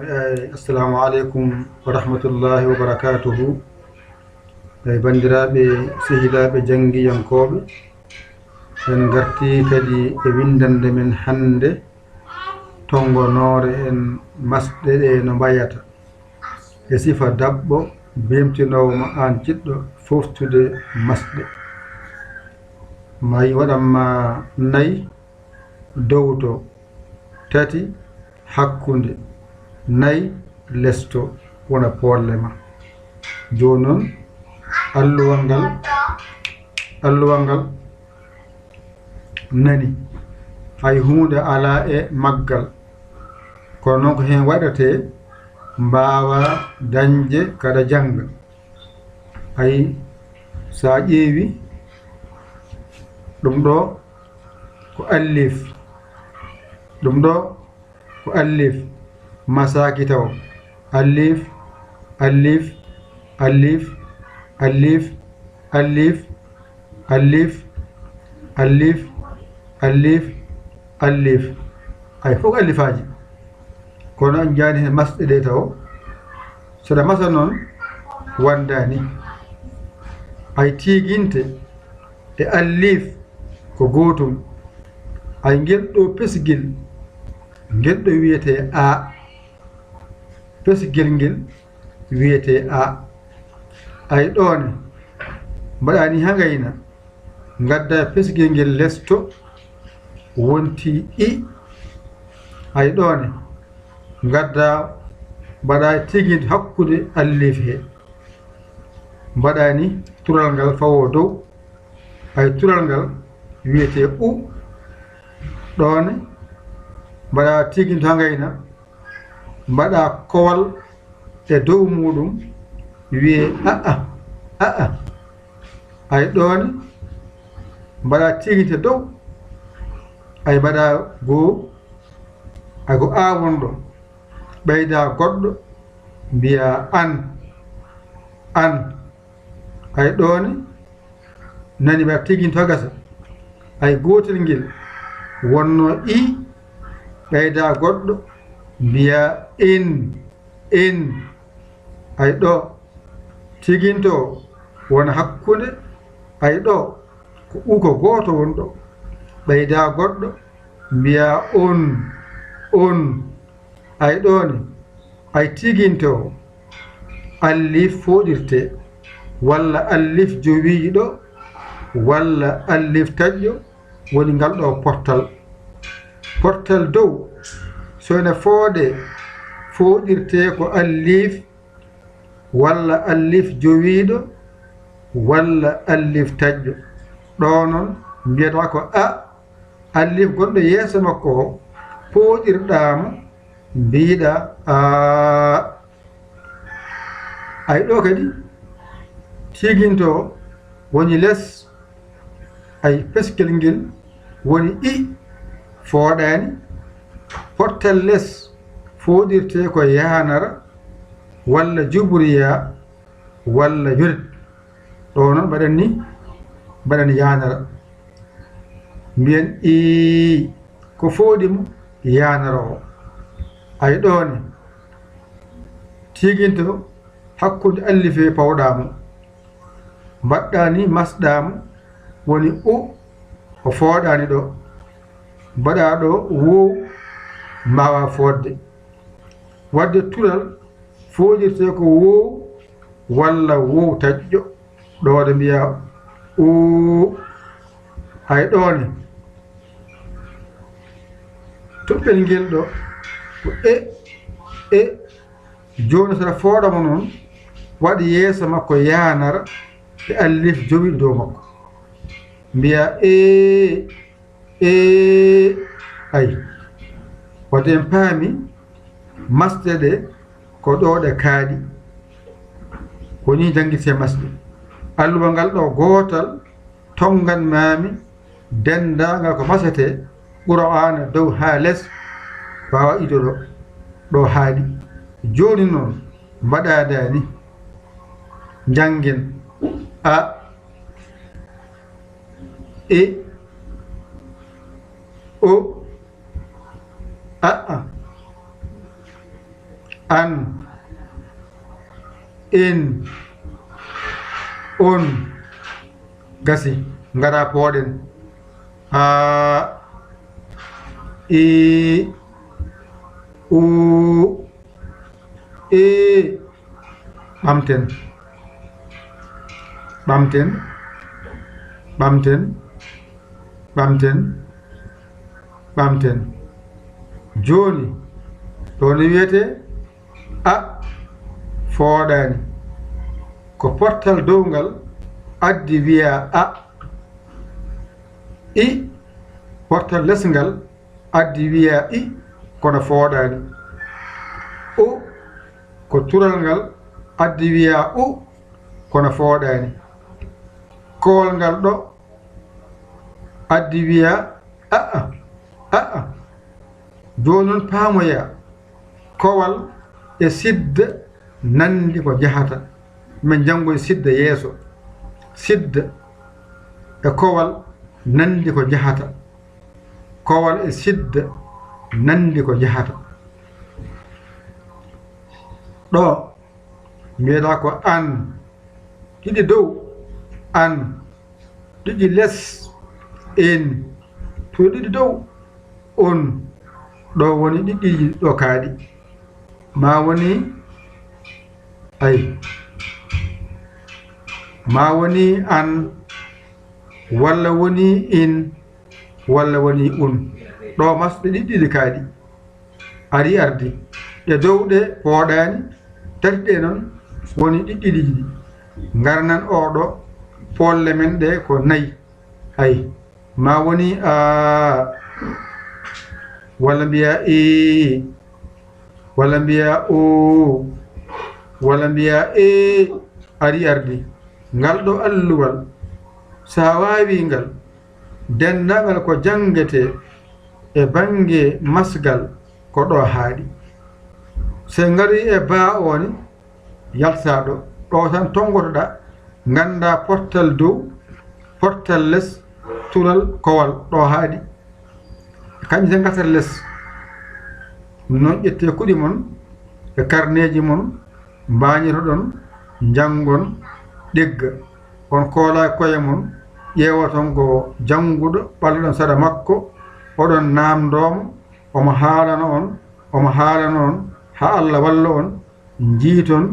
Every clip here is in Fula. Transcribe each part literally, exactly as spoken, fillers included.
Eey, assalamu aleykum wa rahmatullahi wa barakatuhu. Eey, banndiraaɓe, sehilaaɓe, janngiyankooɓe, en ngartii kadi e winndannde men hannde, tonngonoore en masɗe ɗe no mbayata, e sifa daɓɓo beemtinoowo ma aan jiɗɗo fooftude masɗe. Ma yi waɗan ma nayi, dow to, tati, hakkunde, nayi, lesto, wona poolle ma. Jooni noon, alluwal ngal, alluwal ngal nani, hay huunde alaa e maggal. Kono noon ko heen waɗetee, mbaawa dañde kaɗa jannga. Hay so a ƴeewi ɗum ɗo ko allif, ɗum ɗo ko allif, masaaki taw, allif, allif, allif, allif, allif, allif, allif, allif, allif, hay fof ko allifaaji. Kono en njaani heen masɗe ɗe taw, so ɗa masa noon, wanndaani. Hay tiiginte e allif ko gootum. Hay ngel ɗo pesgel, ngel ɗo wiyetee a. Pesgel ngel wiyetee a. Hay ɗo ne, mbaɗa ni haa ngayna, ngadda pesgel ngel lesto, wonti i. Hay ɗo ne, ngadda, mbaɗa tiiginte hakkunde allif he. Mbaɗa ni tural ngal fawo dow. Hay tural ngal wiyetee u. Ɗo ne, mbaɗa tiiginte haa ngayna, mbaɗa kowal e dow muuɗum, wiyee a'a, a'a. Hay ɗo ne, mbaɗa tiiginte dow, hay mbaɗa goo, hay ko a wonɗo, ɓeyda goɗɗo, mbiya an, an. Hay ɗo ne, nani mbaɗa tiiginte haa gasa. Hay gootel ngel wonno i, ɓeyda goɗɗo, mbiya in, in. Hay ɗo, tiiginte o wona hakkunde, hay ɗo, ko u ko gooto wonɗo, ɓeyda goɗɗo, mbiya on, on. Hay ɗo ne, hay tiiginte o, allif fooɗirtee, walla allif jowiiɗo, walla allif taƴƴo, woni ngal ɗo portal. Portal dow, so ene fooɗee, fooɗirtee ko allif, walla allif jowiiɗo, walla allif taƴƴo. Ɗo noon, mbiyata ko a, allif gonɗo yeeso makko o, pooɗirɗaa mo, mbiɗa a. Hay ɗo kadi, tiiginte o woni les, hay peskel ngel woni i, fooɗaani. Portal les fooɗirtee ko yaanara, walla juburiya, walla yorit. Ɗo noon mbaɗen ni, mbaɗen yaanara. Mbiyen ii, ko fooɗi mo yaanara o. Hay ɗo ne, tiiginte o hakkunde allife pawɗaa mo. Mbaɗɗaa ni masɗaa mo, woni u, o fooɗaani ɗo. Mbaɗaa ɗo woow, mbaawa fooɗde. Waɗde tural fooɗirtee ko woow walla woow taƴƴo. Ɗo ɗo mbiya uu, hay ɗo ne. Tuɓɓel ngel ɗo ko e, e. Jooni so a fooɗa mo noon, waɗ yeeso makko yaanara e allif jowi dow makko. Mbiya ee, ee, ay. Wadde en paami masɗe ɗe ko ɗo ɗe kaaɗi. Ko nii janngirtee masɗe. Alluwal ngal ɗo gootal tonngan maami denndaangal ko masetee Qur'aana dow haa les, waawa ido ɗo, ɗo haaɗi. Jooni noon, mbaɗaa daani, njanngen a, e, o, a'a. An, in, on. Gasi, ngara pooɗen. Aa, i, u, i. Ɓamten, ɓamten, ɓamten, ɓamten, ɓamten. Jooni, ɗo ne wiyetee a, fooɗaani. Ko portal downgal addi wiyaa a. I, portal lesngal addi wiyaa i, kono fooɗaani. U, ko tural ngal addi wiyaa u, kono fooɗaani. Kowal ngal ɗo addi wiyaa a'a, a'a. Jooni noon paamoyaa, kowal e sidda nanndi ko njahata. Min njanngoy sidda yeeso. Sidda e kowal nanndi ko njahata. Kowal e sidda nanndi ko njahata. Ɗo mbiyeɗaa ko an, ɗiɗi dow, an, ɗiɗi les, in, to ɗiɗi dow, on. Ɗo woni ɗiɗi ɗo kaaɗi. Ma woni, ay, ma woni an, walla woni in, walla woni un. Ɗo masɗe ɗiɗi ɗiɗi kaaɗi. Ari ardi. Ɗe dow ɗe pooɗaani, tati ɗe noon woni ɗiɗi ɗiɗi. Ngarnan oo ɗo, poolle men ɗe ko nayi. Ay, ma woni a, walla mbiya i, walla mbiya o, walla mbiya e, ari ardi. Ngal ɗo alluwal, so a waawi ngal, denndaangal ko janngetee e bannge masgal ko ɗo haaɗi. So en ngarii e baa o ni, yaltaa ɗo, ɗo tan tonngotoɗaa, nganndaa portal dow, portal les, tural, kowal, ɗo haaɗi. Kañum tan ngartata les. Noon ƴettee kuɗi mon e karneeji mon, mbaañotoɗon, njanngon, ɗigga. On koolaa koye mon, ƴeewoton ko jannguɗo, ɓalloɗon saɗa makko, oɗon naamndoo mo, omo haalana on, omo haalana on, haa Alla walla on, njiiton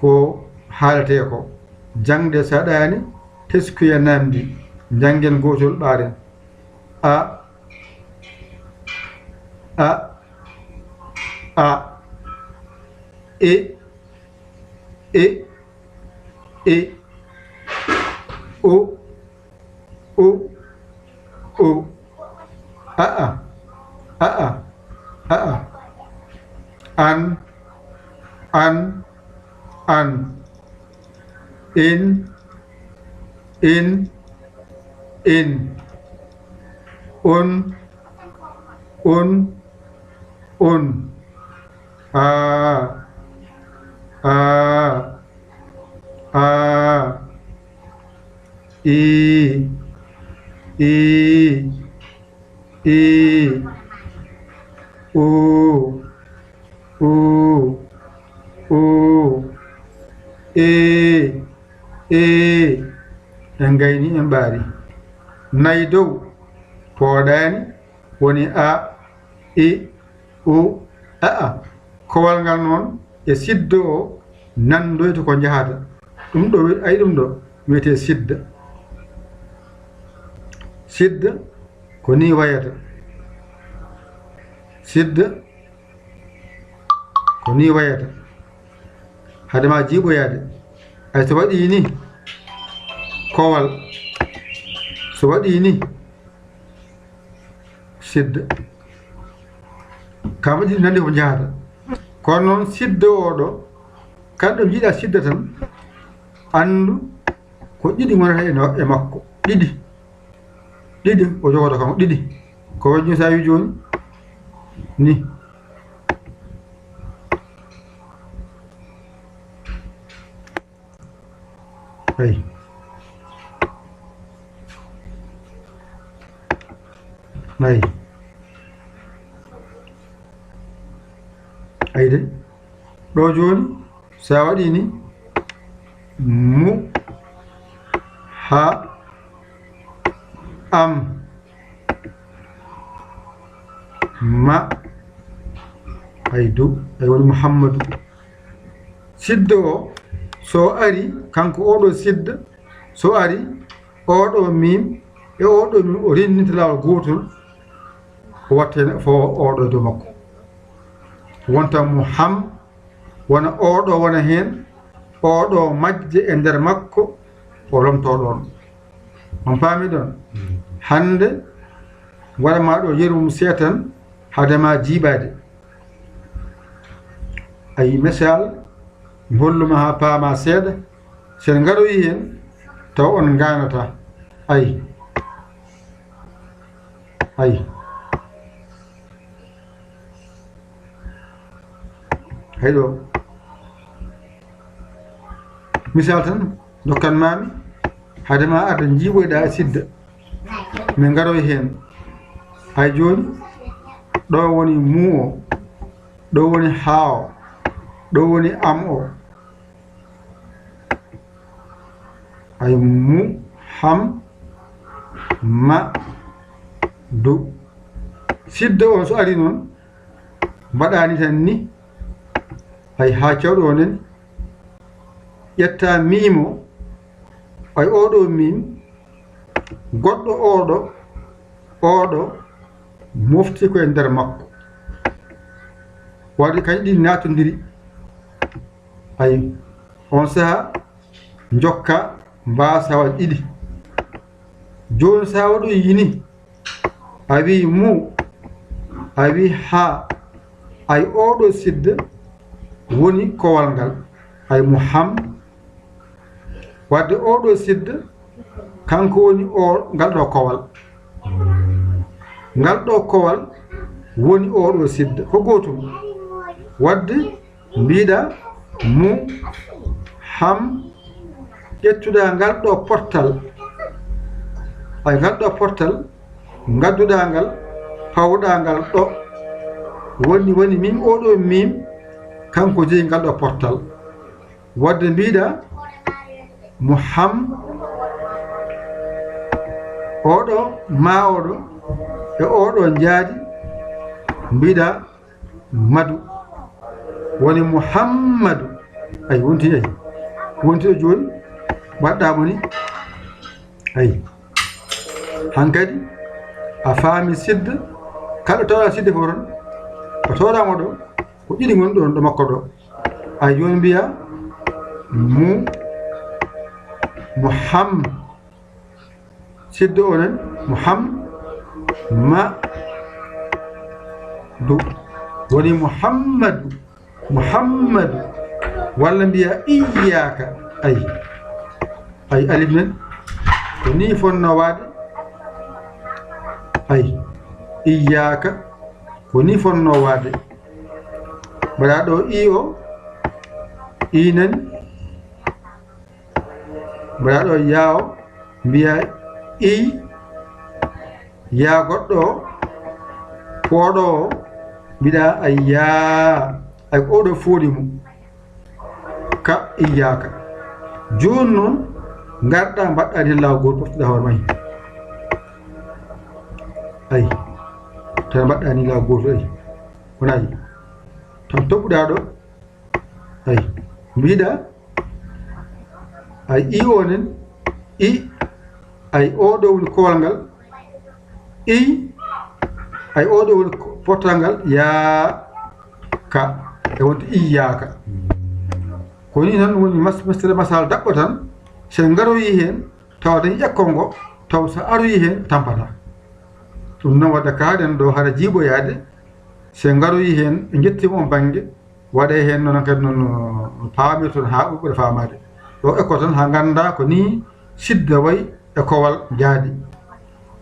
ko haaletee ko. Jaŋde saɗaani, teskuya naamndi, njanngen gootol ɓaaren. A, a, a, e, e, e, o, o, o, a'a, a'a, a'a, an, an, an, in, in, in, un, un, un, aa, aa, aa, ii, ii, ii, uu, uu, uu, ee, ee. En ngayni, en ɓaari. Nayi dow, pooɗaani, woni a, i, u, a'a. Kowal ngal noon e siddo o nanndoyta ko njahata. Ɗum ɗo wi-, ay ɗum ɗo wiyetee sidda. Sidda ko nii wayata. Sidda ko nii wayata. Hade ma jiiɓoyaade. Ay so waɗii ni, kowal. So waɗii ni, sidda. Kam ɗiɗi nanndi ko njahata. Kono noon sidda o ɗo, kala ɗo njiiɗa sidda tan, anndu ko ɗiɗi ngonata e no-, e makko. Ɗiɗi. Ɗiɗi o jogotoo kam, ɗiɗi. Ko wayi no sa wi jooni ni. Ay. Ay. Ay de. Ɗo jooni, so a waɗii ni, mu, ha, am, ma, ay du, ay woni Muhammadu. Siddo o, so ari, kanko oɗo siddo, so ari, oɗo mim e oɗo mim o renndinta laawol gootol, o watta heen fof oɗo e dow makko. Wonta Muham, wona oɗo wona heen, oɗo majje e nder makko, o lomto ɗoon. On paami ɗoon? Hannde waɗa ma ɗo yeru mum seetan, hade ma jiiɓaade. Ayi, misal, mi hollu ma haa paama seeɗa, so en ngaroyi heen, taw on ngaanata. Ayi. Ayi. Hay ɗo. Misal tan, ndokkan maami, hade ma arde njiiɓoyɗa e sidda. Min ngaroyi heen. Hay jooni, ɗo woni mu o, ɗo woni ha o, ɗo woni am o. Ay mu, ham, ma, du. Siddo on so ari noon, mbaɗani tan ni, ay haa cawɗo onen, ƴetta miimo, ay oɗo miim, goɗɗo oɗo, oɗo mofti ko e nder makko. Waɗi kañ ɗi naatondiri. Ay, on saha njokka mbaasa waɗ ɗiɗi. Jooni so a waɗoyi ni, a wi mu, a wi ha, ay oɗo sidda woni kowal ngal, ay mu ham. Wadde oɗo sidda, kanko woni o, ngal ɗo kowal. Ngal ɗo kowal woni oɗo sidda. Ko gootum. Wadde mbiɗa mu ham ƴettuɗa ngal ɗo portal. Ay ngal ɗo portal, ngadduɗa ngal, pawɗa ngal ɗo. Woni, woni mim, oɗo mim, kanko jeyi ngal ɗo portal. Wadde mbiɗa Muham-, oɗo, ma oɗo, e oɗo njaadi, mbiɗa Madu. Woni Muhammadu. Ay, wonti ay. Wonti ɗo jooni, mbaɗɗa mo ni. Ay. Hankadi, a faami sidda, kala tawɗa sidda fof toon, ko tawɗa mo ɗo, ko ɗiɗi ngoni ɗoon ɗo makko ɗo. Ay, jooni mbiya, mu, Muham-, siddo onon, Muham-, ma-, du. Woni Muhammadu, Muhammadu. Walla mbiya iyyaka. Ay. Ay, alif men. Ko ni fonno waade. Ay. Iyyaka. Ko ni fonno waade. Mbaɗa ɗo i o. I nani. Mbaɗa ɗo yaa o, mbiya iy, yaa goɗɗo o, pooɗo o, mbiɗa ay yaa, ay ko oɗo fooɗi mo. Ka iyyaka. Jooni noon, ngarɗa mbaɗɗa ni law gooto, poftoɗa hoore ma heen. Ay, tan mbaɗɗa ni law gooto, ay. Wona ay. Tan toɓɓuɗa ɗo, ay, mbiɗa, ay, i o nen, i, ay, oɗo woni kowal ngal, i, ay, oɗo woni ko-, pottal ngal, yaa, ka, e wonde iyyaka. Ko ni tan woni mas-, mastere masal daɓɓo tan, so en ngaroyi heen, tawa dañi ƴekkol ngo, taw so aroyi heen, tampata. Ɗum noon wadde kaaɗen ɗo hara jiiɓoyaade, so en ngaroyi heen, en njettiima on bannge, waɗee heen noon kadi noon no paamirton haa ɓuri ɓuri faamaade. Ɗo ekko tan haa ngannda ko nii sidda wayi e kowal jaadi.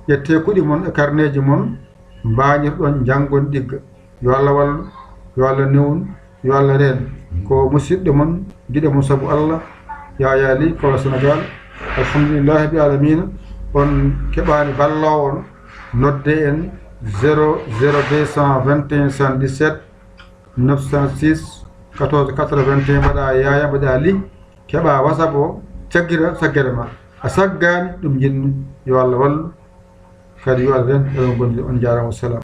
Ƴettee kuɗi mon e karneeji mon, mbaañirɗon njanngon ɗigga. Yo Allah wallu, yo Allah newnu, yo Allah reen. Ko musidɗo mon, giɗo mon sabu Allah, Yaya Ly, Kolo Sénégal. Alhamdulillahi rabbil alamina. On keɓaani balloowo on, nodde en zéro zéro deux cent vingt et un soixante-dix-sept neuf cent six, quatorze quatre-vingt-un, mbaɗa Yaaya, mbaɗa Li, keɓa WhatsApp o, caggira saggere ma. A saggaani, ɗum njiɗmi. Yo Allah wallu, kadi yo Allah ren, eɗon gondi. On njaaraama, wassalam.